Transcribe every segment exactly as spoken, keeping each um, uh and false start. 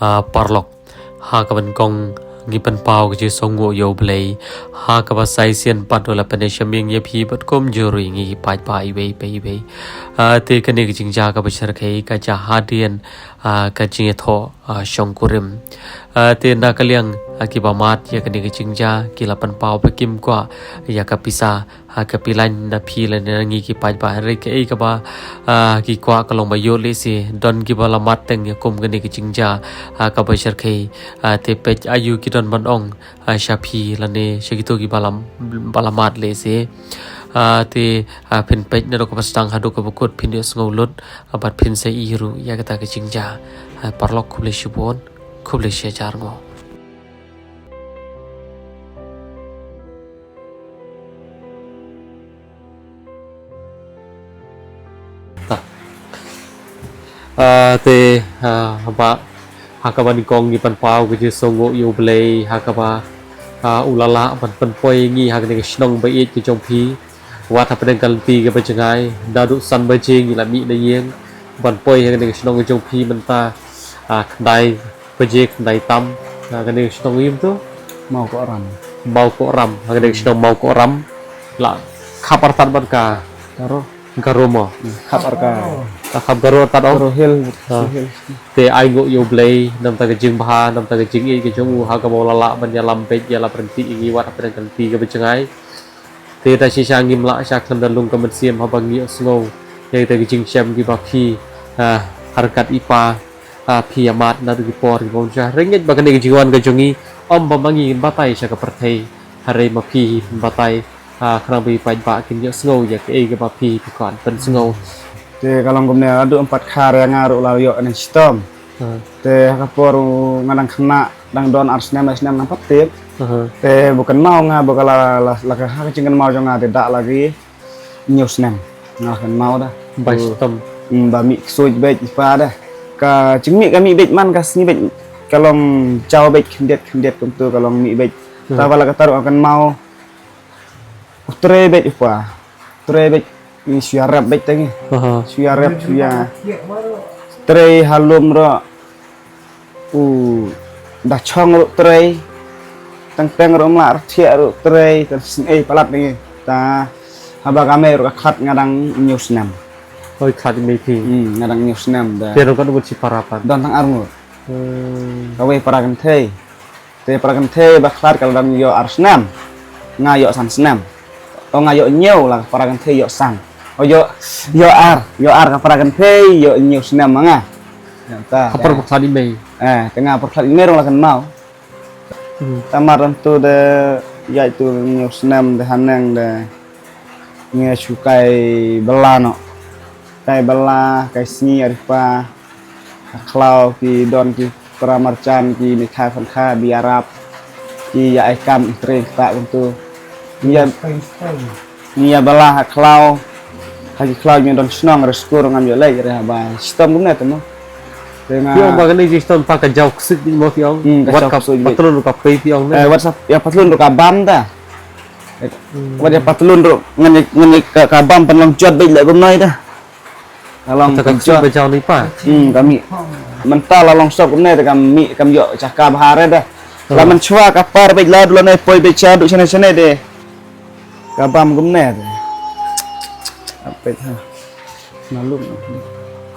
Ah, paralok, ha kaba nyngkong ngi pynpaw ka jingsngewnguh ïa U Blei, ha kaba sa shisien pat u la pynïashem ïa phi bad kumjuh ruh ïa ngi ki paidbah iwei pa iwei. Ah, te kane ka jingjia kaba shyrkhei ka jia hadien, ah, ka jingïathoh, ah, shongkurim. Ah, te na ka liang, ah, kiba mad ïa kane ka jingjia ki la pynpaw ba kim kwah ïa ka pisa, ha ka pisa na phi lane na ngi ki paidbah, hynrei kaei kaba, ah, ki kwah ka long ba ïoh lehse don kiba la mad teng ïa kum kane ka jingjia, ah, kaba shyrkhei, ah, te peit aïu ki don ban ong, ah, sha phi lane sha kito kiba la, ba la mad lehse. Ah, te, ah, phin peit naduh kaba sdang haduh kaba kut phin ïohsngew lut, ah, bad phin sa ïohi ruh ïa kata ka jingjia. Ah, paralok khublei shibun, khublei shihajar nguh. Ah, te, ah, haba, ha kaba nyngkong ngi pynpaw ka jingsngewnguh ïa U Blei, ha kaba, ah, u la lah ban pynpoi ïa ngi ha kane ka shnong ba ïeit ka jong phi. Wat hapdeng ka lynti kaba jngai, naduh san baje ngi la mih na ïing ban poi ha kane ka shnong ka jong phi mynta, ah, khyndai baje khyndai tam, ha kane ka shnong ïa u tu? Mawkohram. Mawkohram, ha kane ka shnong Mawkohram. La khap artat bad ka Garo. Garo mo. Hmm, khap artat. La khap Garo artat, oh. Garo Hill, Khasi Hill. Te ainguh ïa U Blei namar ka jingbha, namar ka jingïeit ka jong u, ha kaba u la lah ban ïalam beit, ïalam ryntih ïa ngi wat hapdeng ka lynti kaba jngai. Te da shisha ngim lah sha khlem da lung ka mynsiem haba ngi ïohsngew ïa kita ki jingshem kiba phi, ah, ha ryngkat i pa, ah, phi ïa mad naduh ki por kiba bun sha. Hynrei ngeit ba kane ka jingwan ka jong ngi ym ba ma ngi ngin batai sha ka pyrthei, hynrei ma phi phin batai, ah, khnang ba i paidbah kin ïohsngew ïa kaei kaba phi phi kwah pynsngew. Te ka long kumne, haduh ym pat khar ïa nga ruh la ïoh kane shitom. Hmm. Te ha ka por nga dang khynnah, dang don ar snem, lai snem, nang pat tip. Hmm. Te ba kynmaw nga ba ka la, la, la ka ha ka jingkynmaw jong nga te da la ki hynñiew snem nga kynmaw da. Ba shitom. Hmm, ba mih ksuid beit i pa da. Ka jingmih ka mih beit man ka sngi beit ka long jaw beit khyndiat khyndiat kumtu ka long mih beit. Hmm. Te ba la kata ruh nga kynmaw u trei beit u pa. Trei beit, ngi shu ïarap beit te ngi. Aha. Shu ïarap, shu ïa trei ha lum ruh. U da chong ruh trei. Teng teng ruh mlak rthiah ruh trei, teng sngei palat ngi. Ta haba ka mei ruh ka khlad nga dang hynñiew snem. Oi, khlad i mei phi. Hmm, nga dang hynñiew snem da. Phi don katno ngut shi para pat? Don tang ar ngut. Hmm. Kawei para kynthei. Te para kynthei ba khlad ka la dang ïoh ar snem. Nga ïoh san snem. O nga ïoh hynñiew la ka para kynthei ïoh san. O ïoh, ïoh ar, ïoh ar ka para kynthei ïoh hynñiew snem ma nga. Ïa ta. Ka por ba khlad i mei. Eh, te nga por khlad i mei ruh la kynmaw. Hmm. Tamar tu de ïa tu hynñiew snem de haneng de ngi shu kai bylla noh. Kai bylla, kai sngi ari pa. Khlaw ki don ki para marjan ki ni kha fan kha bi arap ki ïa ai kam i trei kata kumtu. Ïa, ïa bala ha khlaw. Ha ki khlaw ngi don shnong re skur ngam ïoh leit re haba shitom kumne te mo. Te nga. Ïoh ba kane ji shitom pa ka jaw ksik di mo phi ong. Hmm, ka jaw ksik di. Wat ka patlun ruh ka pei phi ong ne. Eh, wat sa ïa patlun ruh ka bam ta. Hmm. Wat ïa patlun ruh ngan ngan ka, ka bam pan long jot beit le kumnoi ta. Ka long kata ka ksut ba jaw ni pa. Hmm, ka mih. Mynta la long sop kumne te ka mih kam ïoh jaka bha re da. Oh. La mynshwa ka par beit la dula ne poi beit sha du shane shane de. Ka bam kumne te. Apet ha. Malum.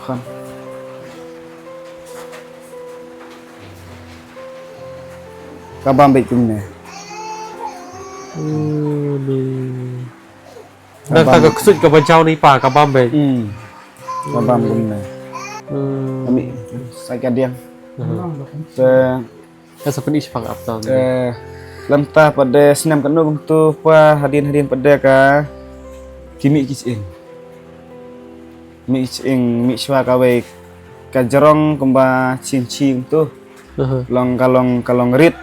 Khan. Ka bam beit kumne. Oh, ni. Nang ka, ka ksut kaba jaw ni pa, ka bam beit. Hmm. Ka bam kumne. Hmm. Kami sa ka diang. Hmm. Te, ka sa pyni shipang ap tau. Eh, lem ta pat de snem kano kumtu pa hadien hadien pat de ka ki mih ki shyieng. Mih ki shyieng, mih shwa kawei ka jrong kumba chin chin tu. Aha. Long ka long, ka long rit,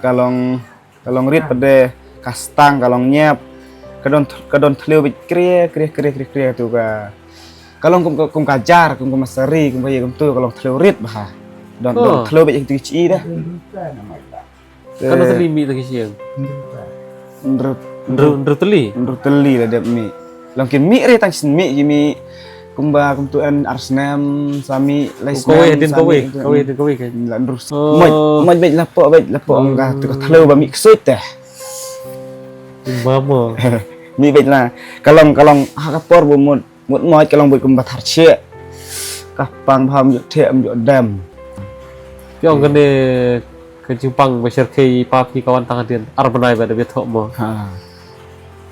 ka long Ka long rit pat de ka stang, ka long ñiap. Ka don, ka don thliew beit krie, krie, krie, krie, krie tu ka. Ka long kum, kum ka jar, kum, kum ka sari, kum ka ïa kum tu, ka long thliew rit bha. Don, don thliew beit ïa ki chi da. Ka don thliew mih da ki shyieng. Ndru, ndru, ndru thliew. Ndru thliew la dep mih. Long ki mih re tang sien mih, ki mih. Kumba kumtu en ar snem, sa mih lai snem, kawei hadien sa kawei, mih kumtu kawei hadien kawei kan. La ndrus. Oh. Moj, moj beit la pok, beit la pok, hmm, ka tu ka thleu ba mih ksuid te. Mamo. Mih beit la. Ka long, ka long, ha ka por ba mut, mut moj ka long beit kumba thar chie. Ka pang bha, ym ïoh thiah, ym ïoh dem. Phi ong kane ka jingpang ba syrkhei pa phi ka wan tang hadien ar bnai ba da bit thoh mo. Ha.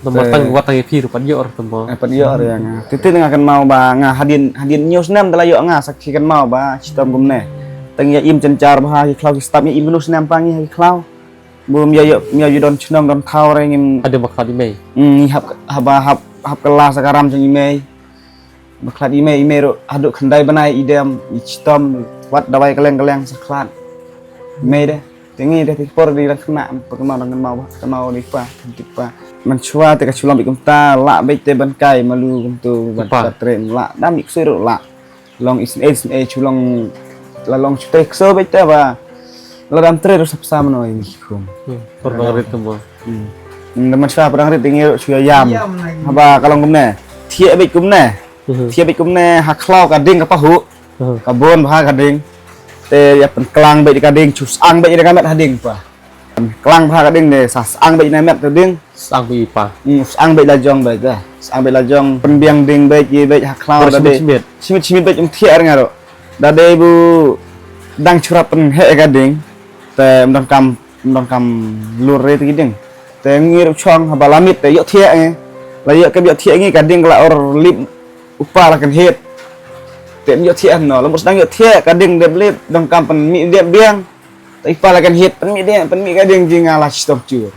Namar tang wat tang ïa phi ruh pat ïoh ruh tang mo. Eh, pat ïoh ruh ïa nga. Titi nga kynmaw ba nga hadien, hadien hynñiew snem da la ïoh nga sakhi kynmaw ba chitom kumne. Tang ïa im jan jar ba ha ki khlaw ki stap ïa im hynñiew snem pa ngi ha ki khlaw. Bym ïa ïoh, ym ïa ïoh don chnong don thaw re ngim. Hadien ba khlad i mei. Hmm, hap, haba hap, hap kylla sa ka ram jong i mei. Ba khlad i mei, i mei ruh haduh khyndai bnai i dem, i chitom, wat dawai kylleng kylleng sa khlad. I mei de, te ngi de te por de dang khynnah, pa kynmaw dang kynmaw, kynmaw de pa, de pa. Mynshuwa te ka shu long beit kumta, lah beit te ban kai malu kumtu, ban, pa, trei lah, dang mih ksuid ruh lah. Long isynei isynei shu long, la long shu trei ksuid beit te ba. La dang trei ruh sap sam noh ïa ngi khum. Hmm, por dang rit te mo. Hmm. Hmm, da mynshuwa por dang rit te ngi ruh shu ïa ïam. Ïam lagi. Haba ka long kumne. Thiah beit kumne. Mhm. Thiah beit kumne ha khlaw ka ding ka pahuh. Mhm. Ka bun bha ka ding. Te ïa pynklang beit ka ding, shu sang beit ïa ka met ha ding pa. Klang bha ka ding de, sa sang beit na met ka ding. Sang beit pa. Hmm, sang beit la jong beit de. Sang beit la jong, pynbiang ding beit, ïa beit ha khlaw da de. Shimit, shimit. Shimit, shimit beit ym thiah nga ruh. Da de bu dang shu rap pynheh ka ding. Te ym donkam, ym donkam lur re te ki ding. Te ngi ruh chong haba la miet te ïoh thiah ngi. La ïoh ka ïoh thiah ngi ka ding ka la or lip u pa la kynhied. Te ym ïoh thiah no, la mut sdang ïoh thiah ka ding dep lip donkam pynmih dep biang. Te i pa la kynhied pynmih ding, pynmih ka ding jing nga la chitom chur.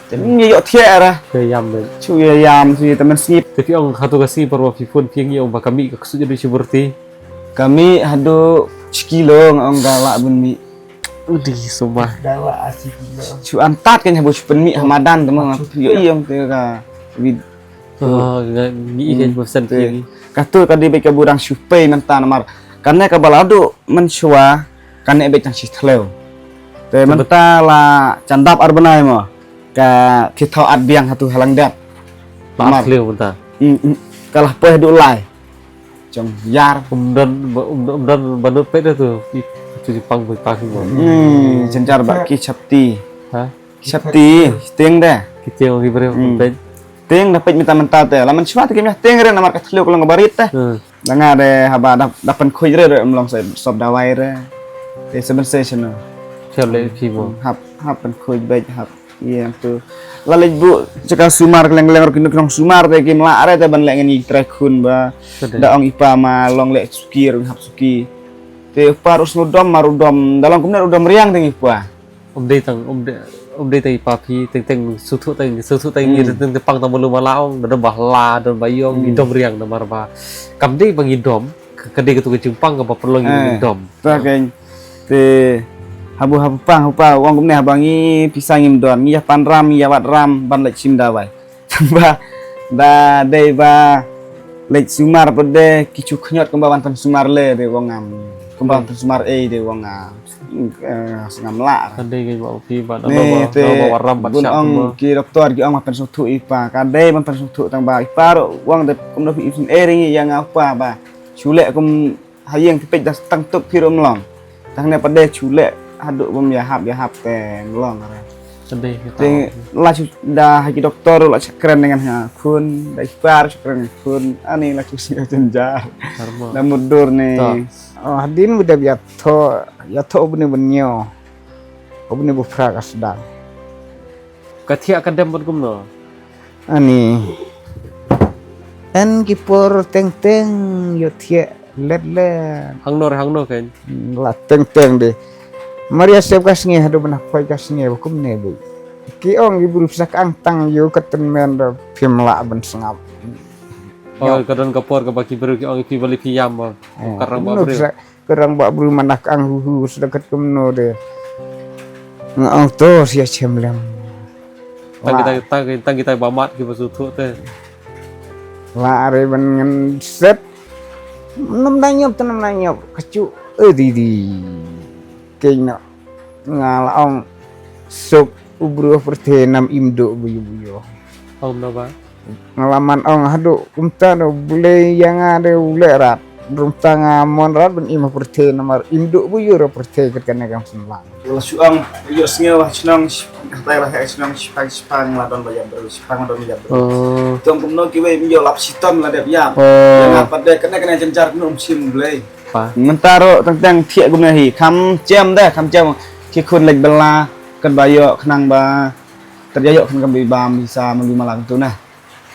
Te ym ïoh thiah ra. Te ïam beit. Chu ïa ïam chu ïa te mynsngi. Te phi ong hato ka sngi por ba phi phone phi ong ïa ong ba ka mih ka ksuid haduh shi byrti. Ka mih haduh shi kilo nga ong ka lah ban mih. Udi sumar. Chu antad kan haba chu pynmih ha madan te mo nga phi ïoh ïam te ka vid. Oh, nga ngi kan ba san te phi. Katu ka dei beit ka burang shu pei mynta namar. Kane kaba la duh mynshuwa kane beit tang shi thliew. Te mynta la chandap ar bnai mo. Ka ki thaw at biang hatu ha lang dep. La thliew mynta. Hmm, hmm. Ka la poi haduh lai. Jong yar. Um don, um don, um don ba nud peit tu. I tu jingpang ba pang mo. Hmm, jynjar ba ki chapti. Ha? Ki chapti, tieng de. Ki tieng ki briew peit. Tieng da peit mynta mynta te. La mynshuwa te kim ïa tieng re namar ka thliew ka long ka barit te. Hmm. Da nga de haba da, da pynkhuid re re ym long sa sop dawai re. Te sa mynshuwa shuh no. Chap le phi mo. Hap, hap pynkhuid beit hap. Ïa tu. La leit buh jaka sumar kylleng kylleng ruh ki nong sumar te kim lah re te ban leh ngan ïa trei khun ba. Da ong i pa ma long leh suki ruh hap suki. Te i pa ruh sngewdom ma ruh dom da long kumne ruh dom riang te i pa. Um dei tang, um dei, um dei tang i pa phi teng teng suthuh tang suthuh tang i teng teng pang tang malu ma la ong da dom ba hla dom ba ïong i dom riang namar ba. Kam dei ba ngi dom ka dei ka tu ka jingpang kaba pynlong i dom. Ta keng. Te habu habu pang habu pa ong kumne haba ngi pisa ngim don ngi ïa pan ram ngi ïa wat ram ban leit shim dawai. Ba da dei ba leit sumar pat de ki chu khñiot kumba ban pynsumar le de ong ngam. Kumba ban pynsumar ei de ong ngam. Eh, ngam lah. Ka dei ka ba phi ba da ba ba waram ba bun shah ong ki doktor ki ong ban pynsngewthuh i pa. Ka dei ban pynsngewthuh tang ba i pa ruh ong de kumno phi i phin ei ring ïa nga pa ba. Shu leh kum ha ïing phi peit da tang tuk phi ruh ym long. Tang ne pat de shu leh haduh bym ïahap ïahap te ym long re. Te la shu da ha ki doktor ruh la shu kren ngan ha khun da i pa ruh shu kren ngan khun ani la shu sngewthuh jynjar. Da mutdur ne. Oh, hadien ba dep ïathoh ïathoh bne bne. Bne bu phra ka sdang. Ka thiah ka dem bad kumno. Ani. En ki por teng teng ïoh thiah let let. Hangno re hangno kan. La teng teng de. Maria sep ka sngi haduh bna phoi ka sngi ba kumne bu. Ki ong ki bru pisa ka ang tang ïoh ka tynmen da phim lah ban sngap. Oh, ka don ka por kaba ki bru ki ong ki bali phi ïam ba. Ka rang ba bru. Ka rang ba bru manak ang hu hu sdang kat kumno de. Nga ong to sia chem lem. Tang kita tang tang kita ba mat ki ba suthuh te. La are ban ngan set. Nam na nyop te nam na nyop kachu e di di. Keng no. Nga la ong suk u bru pyrthe nam im do buyo buyo. Ong no ba. Nga la man ong haduh kumta da u Blei ïa nga da u leh rat. Ruh mynta nga mon rat ban im ha pyrthei namar im duh bun ïa u pyrthei kat kane kam sumlang. Nga la shu ong ïoh sngew ha shnong, hatai la heh shnong shipang shipang la don ba ïap briew, shipang la don ba ïap briew. Oh. Tang kumno kiwei ym ïoh lap shitom la dep ïap. Oh. Nga pat de kane kane jynjar kumno um shim u Blei. Pa. Mynta ruh teng teng thiah kumne hi kham jem de, kham jem. Ki khun leit bylla kat ba ïoh khnang ba kat ïa ïoh khnang kam bi bam bi sa ma bi ma la kumtu na.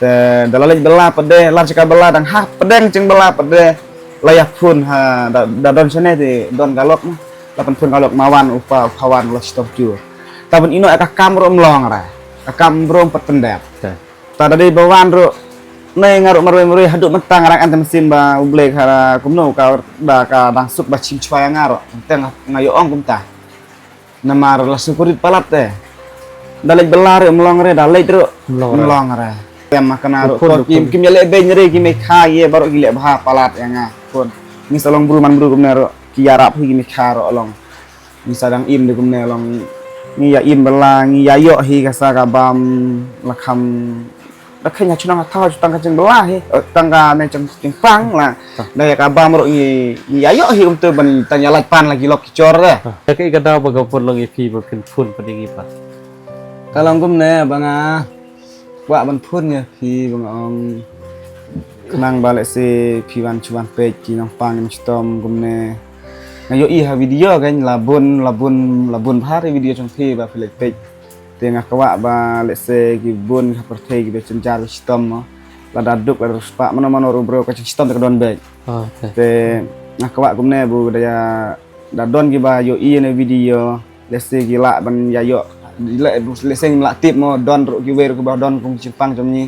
Te da la leit bylla pat de, lar jaka bylla dang ha pdeng jingbylla pat de. La ïa phone ha da, da don shane te don ka lok na. La pynphone ka lok ma wan u pa, u pa wan la shitom jur. Ta ban ïehnoh ïa ka kam ruh ym long re. Ka kam ruh ym pat pyndep. Te. Ta da dei ba wan ruh. Nai nga ruh marwei marwei haduh mynta nga rang an te mynsiem ba u Blei ka ra kumno ka da ka dang suk ba chim chwa ïa nga ruh. Te nga, nga ïoh ong kumta. Namar la shu kurit palat te. Da leit bylla ruh ym long re, da leit ruh ym long re. Ym long re. Te ma kane ruh phone, phone kim, kim ïaleh beiñ re, ki mei kha ïa baroh ki leh bha palat ïa nga. Phone. Ngi sa long bru man bru kumne ruh ki ïarap hi ki mei kha ruh long. Ngi sa dang im de kumne long. Ngi ïa im bylla, ngi ïa ïoh hi ka sa ka bam la kham Da kheiñ ha shnong ha thaw tang ka jingbylla hi, eh, tang kane jing, jingpang la. Da ïa ka bam ruh ngi, ngi ïa ïoh hi kumta ban tang ïa lait pan la ki lok ki jor de. Ka kaei ka daw ba ka phone long ïa phi ba phin phone pat ïa ngi pat? Ka long kumne ba nga kwah ban phone ïa phi ba nga ong khnang ba lehse phi wan shu wan peit ki nongpang ki nongchitom kumne. Nga ïohi ha video kan la bun, la bun, la bun bha ri video jong phi ba phi leit peit. Te nga kwah ba lehse ki bun ha pyrthei ki ba jynjar ba chitom mo. Lada duk lada riewspah mano mano ruh briew ka jingshitom te ka don beit. Ah, okay. Te nga kwah kumne ba da ïa da don ki ba ïohi ïa ne video lehse ki lah ban ïa ïoh. Le-, lehse ngi lah tip mo don ruh kiwei ruh ki ba don kum ki jingpang jong ngi.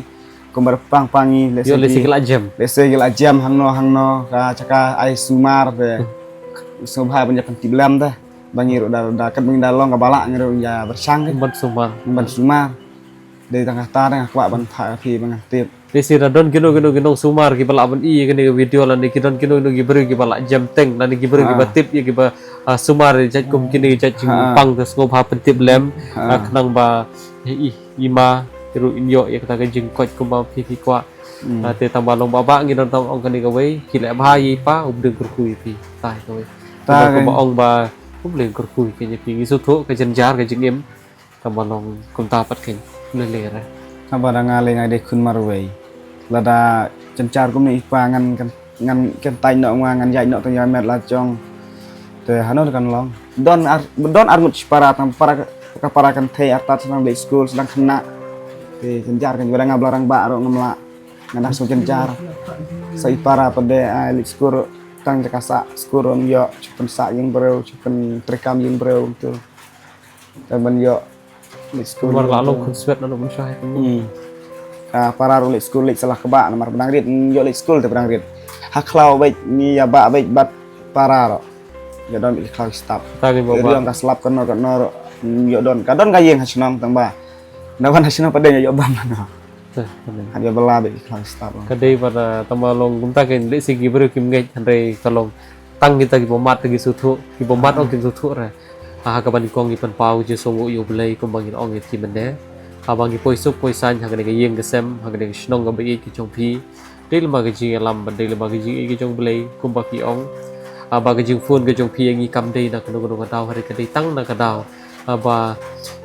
Kum ba pang pang ngi lehse ïoh lehse ki, ki lah jem. Lehse ki lah jem hangno hangno ka jaka ai sumar te. Hmm. Sngewbha ban ïa pyntip lem te. Ba ngi ruh da, da kat ba ngi da long kaba lah ngi ruh ïa pyrshang. Ban sumar. Ban sumar. Dei tang kata dang kwah ban phah ïa phi ba ngan tip. Te shisha da don kino kino ki nongsumar kiba lah ban i ïa kane ka video lane ki don kino kino ki briew kiba lah jem teng lane ki briew kiba tip ïa kiba, ah, sumar ïa jait kum kine ki jait jingpang te sngewbha pyntip lem. Ah, khnang ba i, i ma ruh in ïoh ïa kata ka jingkoit kumba phi phi kwah. Hmm. Ah, te tang ba long ba ba ngi don tang ong kane kawei ki leh bha ïa i pa u Blei kyrkhu ïa phi. Tai kawei. Kumba ong ba u Blei kyrkhu ïa phi ngi sngewthuh ka jynjar ka jingim. Kaba long kumta pat kein. Lele re. Haba da nga lei nga dei khun marwei. Lada jynjar kumne i pa ngan kan, ngan kyntait noh nga ngan ïaid noh tang ïa met la jong. Te hano kan long. Don ar, don ar ngut shipara tang para ka para kan thei artat sdang leit skul sdang khynnah. Te jynjar kan ba da nga bla rangbah ruh ngam lah. Nga dang sngewjynjar. Sa i para pat de ai leit skul ruh tang jaka sah skul ruh ym ïoh, shu pynsah ïing briew, shu pyntreikam ïing briew tu. Tang ban ïoh leit skul. Namar la long khun swet na nong mynshuwa. Hmm. Ka para ruh leit skul leit sa la kaba namar ba dang rit ym ïoh leit skul te ba dang rit. Ha khlaw beit ngi ïa bah beit bad para ruh. Ïa don beit ki khlaw ki stap. Tang ïa ba. Ïa ka slap kano kano ruh ym ïoh don. Ka don ka ïing ha shnong tang ba. Na wan ha shnong pat de ïa ïoh bam na. Te, amen. Hap ïa bylla beit ki khlaw ki stap. Ka dei ba da tang ba long kumta kein lehse ki briew kim ngeit hynrei ka long tang kita kiba mad te ki sngewthuh, kiba mad ong kim sngewthuh re. Ha, ha kaba nyngkong ngi pynpaw ka jingsngewnguh ïa U Blei kumba ngin ong ïa ki mynne. Haba ngi poi suk poi saiñ ha kane ka ïing ka sem, ha kane ka shnong kaba ïeit ka jong phi. Dei lyngba ka jingïalam bad dei lyngba ka jingïeit ka jong U Blei kumba phi ong. Haba ka jingphone ka jong phi ïa ngi kam dei na kano kano ka daw hynrei ka dei tang na ka daw. Haba,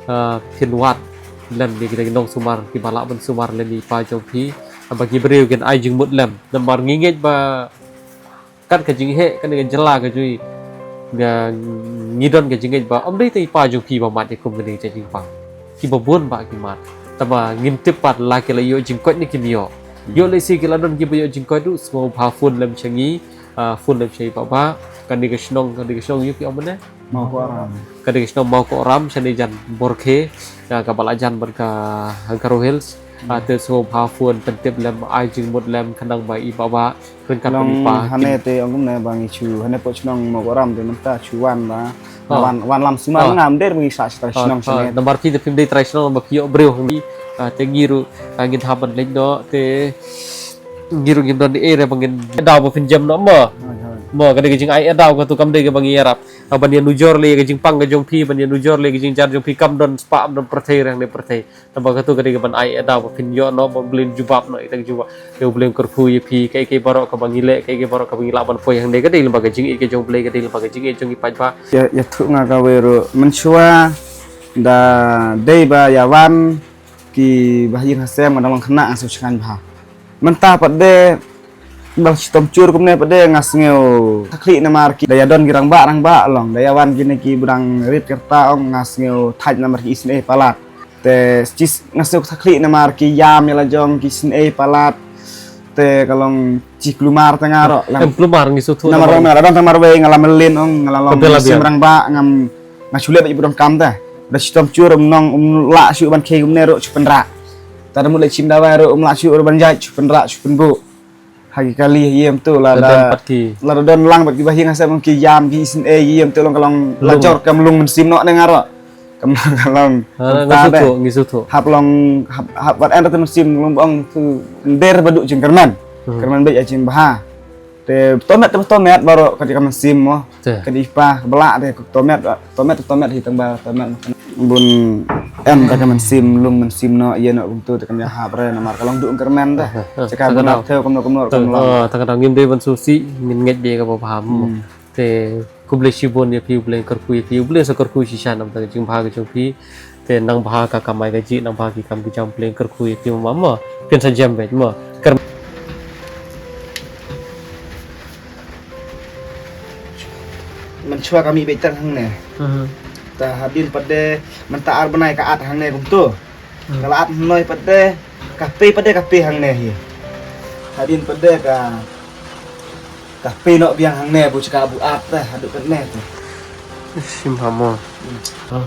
ah, phin wad lem ïa kita ki nongsumar kiba lah ban sumar lem ïa i pa jong phi. Haba ki briew kin ai jingmut lem. Namar ngi ngeit ba Kat ka jingheh kane ka jylla ka jong ngi, nga, ngi don ka jingngeit ba ym dei tang i pa jong phi ba mad ïa kum kane ka jingpang. Kiba bun bah ki mad. Tangba ngim tip pat la ki la ïoh jingkoit ne kim ïoh. Hmm. Ïoh lehse ki la don kiba ïoh jingkoit ruh sngewbha phone lem sha ngi, ah, phone lem sha i Bah Bah. Kane ka shnong, kane ka shnong ïoh ki ong mynne? Mawkoram. Kane ka shnong Mawkoram shane jan Borkhe, ah, kaba la jan bad ka Garo Hills. Ah, te sngewbha phone pyntip lem ai jingmut lem khnang ba i Bah Bah ryngkat bad i pa. Hane te ong kumne ba ngi shu hane pdeng shnong Mawkoram te mynta shu wan ba. Ah. Wan, wan lam sumar ngam der ba ngi sah sha trai shnong shane. Namar phi te phim dei trai shnong ba phi ïoh briew hangne. Ah, te ngi ruh, ah, ngin hap ban leit noh te ngi ruh ngim don ei re ba ngin daw ba phin jem noh mo. Hoi, hoi. Mo, ka dei ka jingai ïa daw, katu kam dei kaba ngi ïarap. Ban ïanujor lei ka jingpang ka jong phi, ban ïanujor lei ka jingjar jong phi, kam don spah, kam don pyrthei, rang ne pyrthei. Tangba katu ka dei kaban ai ïa daw ba phin ïoh noh, ba U Blei un jubab noh ïa ka jubab. Ïa U Blei un kyrkhu ïa phi, kaei kaei baroh kaba ngi leh, kaei kaei baroh kaba ngi lah ban poi hangne, ka dei lyngba ka jingïeit ka jong U Blei, ka dei lyngba ka jingïeit jong ngi paidbah. Ïa, ïathuh nga kawei ruh. Mynshuwa da dei ba ïa wan ki bahaïing hasem, nga dang long khynnah nga sngewsynei bha. Mynta pat de ba la shitom jur kumne pat de nga sngew thakhlieh namar ki da ïa don ki rangbah rangbah long, da ïa wan kine ki ba dang rit ka rta ong, nga sngew thait namar ki isynei palat. Te sis nga sngew thakhlieh namar ki ïam ïa la jong, ki isynei palat. Te ka long shi kulmar te nga ruh. Em kulmar ngi sngewthuh namar ong nga la don tang marwei, nga la mlien ong, nga la long ka bela sim biang rangbah, ngam, nga shu leh bad ki ba donkam te. Da shitom jur um nang, um lah shuh ban khie kumne ruh shu pynrah. Te da mut leit shim dawai ruh um lah shuh ruh ban jait, shu pynrah shu pynbuh. Ha ki kali ïa ïem tu la da don pat ki, la da don lang bad ki bahaïing hasem ki ïam ki isynei ïa ïem tu long ka long la jor kam lung mynsiem noh ne nga ruh. Kam long ka long. Ha, ngi sngewthuh, ngi sngewthuh. Hap long hap, hap wat en te mynsiem long ba ong tu nder ba duh jingkyrmen. Kyrmen beit ïa jingbha. Te tomet te tomet baroh ka dei ka mynsiem mo. Te ka dei pa ka blah te tomet, tomet, tomet hi tang ba tomet. Bun em da ka mynsiem lung mynsiem noh ïa noh kumtu te kam ïa hap re namar ka long duh kyrmen te. Te ka bun ap te kumno kumno kumno. Te ka dang ngim dei ban sngewsih, ngin ngeit beit kaba bha mo. Te khublei shibun ïa phi, U Blei kyrkhu ïa phi, U Blei sa kyrkhu shisha namar ka jingbha ka jong phi. Te nang bha ka kamai kajih, nang bha ki kam ki jam, U Blei kyrkhu ïa phi mo. Phin sa jem beit mo. Kyrmen. Mynshuwa ka mih beit tang hangne. Te hadien pat de mynta ar bnai ka at hangne kumtu. Ka la at hnoi pat de ka pei pat de ka pei hangne hi. Hadien pat de ka ka pei noh biang hangne bu chika bu at te haduh katne te. Shim ha mo.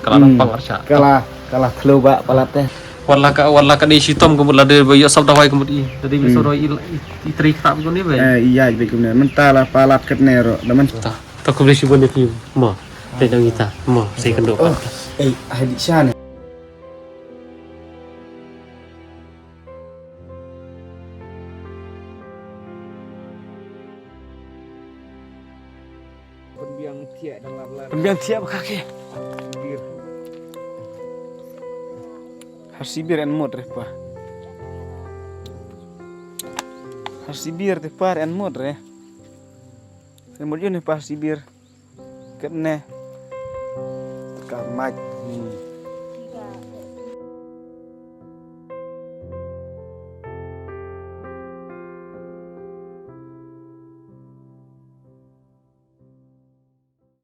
Ka la dang pang archa. Ka la, ka la thleu ba palat te. Wat la ka, wat la ka dei shitom ka mut la dei ba ïoh sap dawai ka mut i. Dei ba sap dawai i, i, i tri kta ba kumne ba. Eh, ïa ba kumne. Mynta la palat katne ruh. Da mynta. Ta khublei shibun ïa phi mo. Te dang ita mo. Sei kynduh. Eh, hai di sha ne. Pynbiang thiah dang lap lap. Pynbiang thiah ba kake. Sibir. Har sibir en mut re pa. Har sibir te par en mut re. En mut ïa ne pa sibir. Katne. Ka mach.